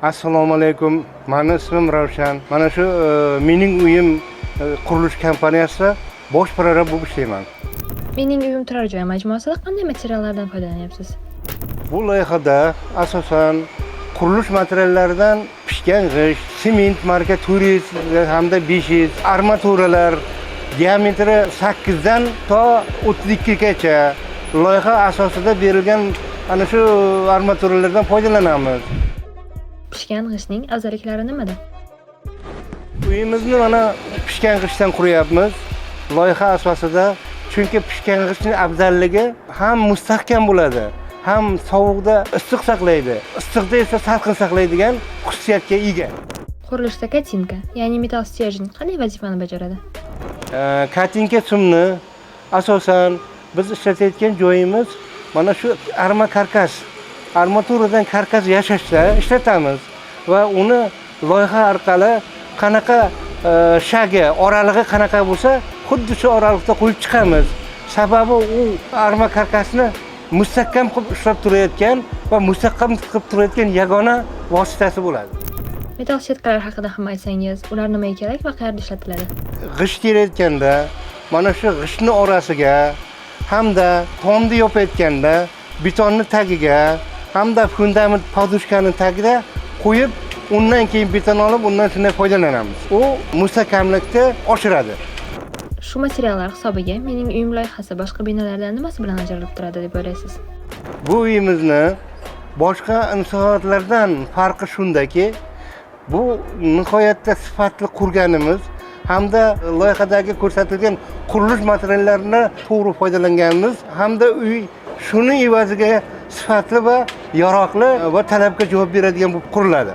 Assalomu alaykum. Mani ismim Ravshan. Mana shu Mening uyim qurilish kompaniyasida bosh prorab bo'lib ishlayman. Mening uyim turar joy majmuasida qanday materiallardan foydalanyapsiz? Bu loyihada asosan qurilish materiallaridan pishgan g'isht, sement marka Turist hamda 500, armaturalar diametri 8 dan to 32 gacha loyiha asosida berilgan ana shu armaturalardan foydalanamiz. Pishgan g'ishtning afzalliklari nimada? Uyimizni mana pishgan g'ishtdan quryapmiz loyiha asosida, chunki pishgan g'ishtning afzalligi ham mustahkam bo'ladi, ham sovuqda issiq saqlaydi, issiqda esa salqin saqlaydigan xususiyatga ega. Qurilishda katinka, ya'ni metall стержень qanday vazifani bajaradi? Katinka simni asosan biz ishlatayotgan joyimiz mana shu arma karkas, armaturadan karkas yasashda ishlatamiz va uni loyiha orqali qanaqa шаг i, oralig'i qanaqa bo'lsa, xuddi shu oraliqda qo'yib chiqamiz. Sababi u arma karkasni mustahkam qilib ushlab turayotgan va mustahkam qilib turayotgan yagona vositasi bo'ladi. Metall setkalar haqida ham aytsangiz, ular nimaga kerak va qayerda ishlatiladi? G'isht terayotganda mana shu g'ishtni orasiga hamda tomni yopayotganda betonni tagiga hamda fundament подушка ni tagida qo'yib, undan keyin beton olib, undan shunday foydalanamiz. U mustahkamlikni oshiradi. Shu materiallar hisobiga Mening uyim loyihasi boshqa binolardan nimasi bilan ajralib turadi deb o'ylaysiz? Bu uyimizni boshqa inshootlardan farqi shundaki, bu nihoyatda sifatli qurganimiz hamda loyihadagi ko'rsatilgan qurilish materiallarini to'g'ri foydalanganimiz hamda uy shuni evaziga sifatli va yaroqli va talabga javob beradigan bo'lib quriladi.